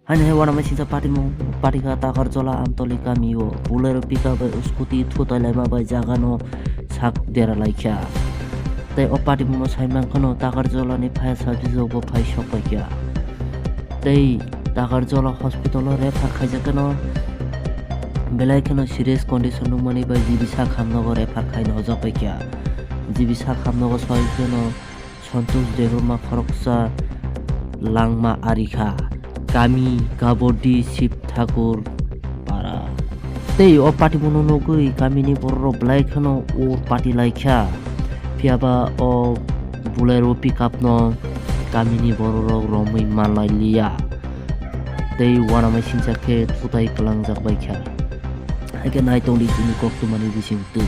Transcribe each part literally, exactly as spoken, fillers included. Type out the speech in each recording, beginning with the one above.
Haino hai uanama singcha patimung patikha Takarjola Amtoli kamio Bolero pickup bai scooty thutai laima bai jagano sak dera laikha. Tei o patimungno saimankhano Takarjolani fire service rokbo phai sokpaikha. Tei Takarjola hospital o refer khaijakkhano belai kheno serious condition nukmani bai G B sak hamnogo refer khaina ojakpaikha. G B sak hamnogo soikheno Santosh Debbarma khoroksa langma arikha, kami Gabodi Shiv Thakur para. Tei o patimungno nugwi kamini bororok belai kheno ur patilaikha. Phiyaba o Bolero pickup no kamini bororok romwi manlailiya. Tei uanamai singcha khe thutai kwlangjak baikha. Haikhe naitongdi chini koktwmani bisingtwi.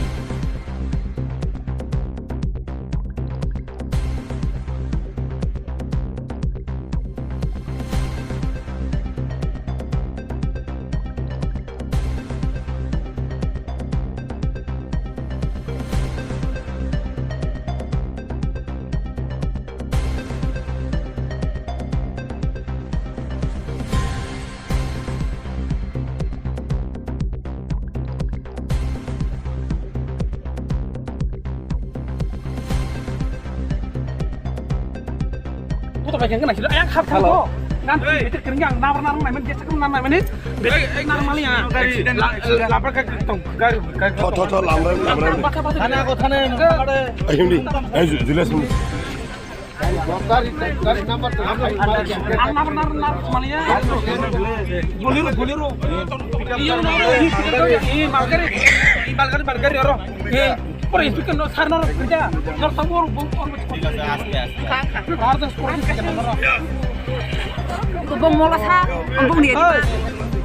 Buto bai kengkana silo, ayang khap khap ko. Ngan better kering yang nabar nar nai men, jesa kan nar nai men. Better nar mali ya. Gari, labra ka tong, gari, gari. Tho, tho, tho, lamra, lamra. Bata, bata. Thana ko, thana ko. Ayun di. Ay, ju-, jules mo. Ang nabar nar nar mali ya. Bolero, Bolero. Iyo, no, no, iyo, Margari. Margari, Margari, oro. Eh, pura speaker no, sar no, kerja. No, sabur, bung, bung. Aste, aste. Ar das, pura speaker no. Bo mola sa, bung ni.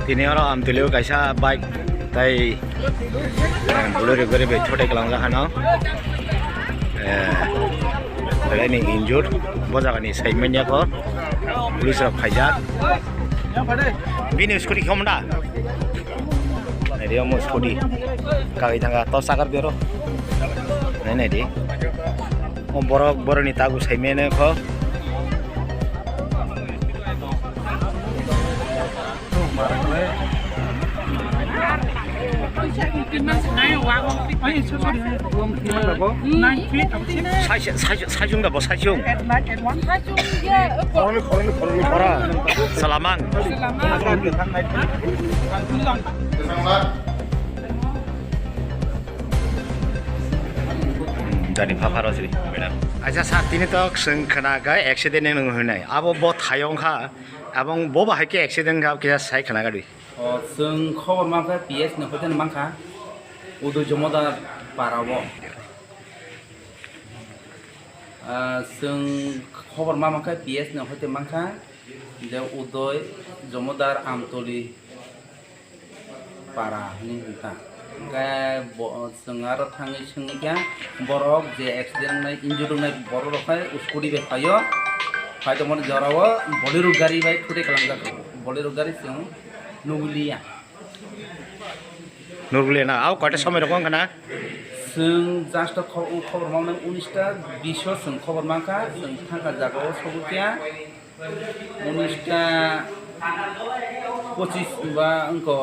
Tini oro Amtwlio kaisa bike tai Bolero gari bai thotai kwlangjak hano. Eh, belai ni injured, bo jaga ni sai manya ko. Police rok phaijak. Bini scooty khom da? Nai di omo scooty. Kawi thanga to sakar bero. Nai nai di. O borok borok ni tagu sai manya ko. Sai, sai, sai, sai, sai, sai, Ora, salamang. Jani pha pharo sri, madam. Acha sir, tini to chwng khwna kha accident ni nung hwnwi. Abo bo thayong kha, abong bo bahai khe accident kha, khe sai khwna kha di. O, chwng khobor mankha P S ni hoite mankha, Udu Jomodar para o. Ah, chwng khobor ma mankha P S ni hoite mankha je Udoy Jomodar Amtoli para hinwi hwnkha. Hwnkhe bo, chwng aro thangwi swngwi kha borok je accident wngnai, injured wngnai borok rok khai scooty bai phaio. Phai tongmani jora o Bolero gari bai thutai kwlangjak. Bolero gari chwng nugwi liya. Nurgulena, au koita somoi rok wngkha na? Chwng just kho-, khobor mangnai unis ta bish o chwng khobor mankha, chwng thangkha jaga o sogwi kha unis ta pochis ba wngkha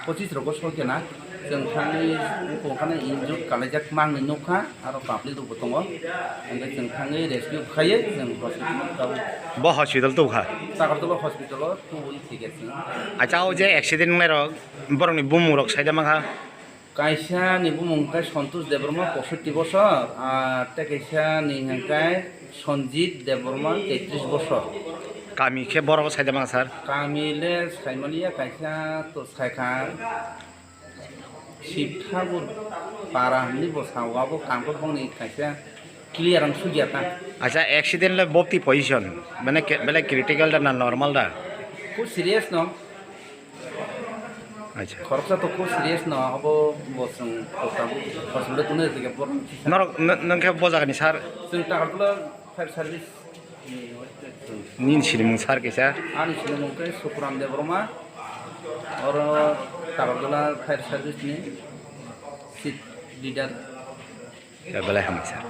pochis rogo sogwi kha na. Chwng thangwi wngkha na injured kalaijak mangni nukha, aro public rokbo tongo, hwnkhe chwng thangwi rescue khaiwi chwng hospital tabuk. Bo hospital tubukha? Takartola hospital o tubui thikhe chwng. Acha, o je accident wngnai rok, borokni bumung rok saida mankha? Kaisa ni bumung khe Santosh Debbarma, posotti bosor, ar tei kaisa ni hwnkhe Sanjit Debbarma, tetris bosor. Kami khe borok saida mankha, sir? Kami le saimaliya, kaisa to saikha Shiv Thakur para hinwi bo sao, abo kangkor bongni kaisa clear ang sugya ta. Acha, accident le bopti position, mane ke-, belai critical da na normal da? Khub serious no. Acha. Khoroksa to khub serious no, abo bo chwng hospital tungwi rwgwi borok. Norok n-, nwng khe bo jagani sir? Chwng Takartola fire service. Nini sinimung sir kisa? Ani sinimung khe Sukuram Debbarma, oro Takartola fire service ni chief leader. Ya, belai hambai sir.